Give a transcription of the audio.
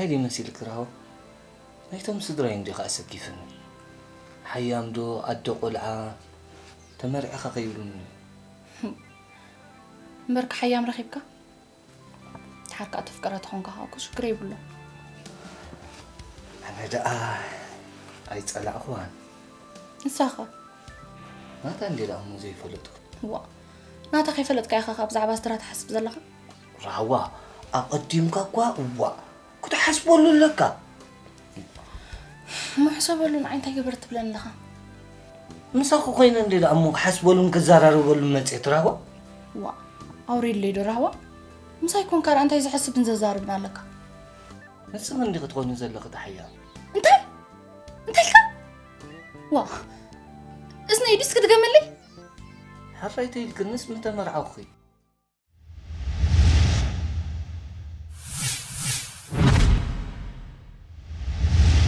እንታይ ደይ መሲልክ ራህዋ? ናይቶም ስድራይ እንዲኻ ኣሰኪፍኒ። ሓያም ዶ ኣደ ቆልዓ ተመርዕኻ ከይብሉኒ። እምበርካ ሓያም ረኺብካ? ተሓርካ ተፍቀረ ተኾንካ ከዓ እኮ ሽግር የብሉ። ኣነ ደኣ ኣይጸላእኽዋን። ንሳኻ? ናታ እንዴ ደኣ እሞ ዘይፈለጥኩ። ዋ፣ ናታ ከይፈለጥካ ኢኻ ካብ ብዛዕባ ስድራ ትሓስብ ዘለኻ? ራህዋ፣ ኣቐዲምካ እኳ እዋ ክትሓስበሉ ኣለካ። ምሕሰበሉ ንዓይ እንታይ ገበር ትብለኒ ኣለኻ? ምሳኹ ኮይነ እንዴ ደኣ እሞ ክሓስበሉን ክዘራረበሉን መጽየት ራህዋ። ዋ፣ ኣውሪድለይ ዶ ራህዋ? ምሳይ ኮንካ ደኣ እንታይ ዝሕስብን ዘዛርብን ኣለካ? ንስኺ እንዲኺ ትኾኒ ዘለኺ ተሓያ። እንታይ እንታይ ኢልካ? ዋ፣ እዝነይ ድስ ክትገመለይ? ሕራይ ተይልክንስ ምተመርዓኹኺ።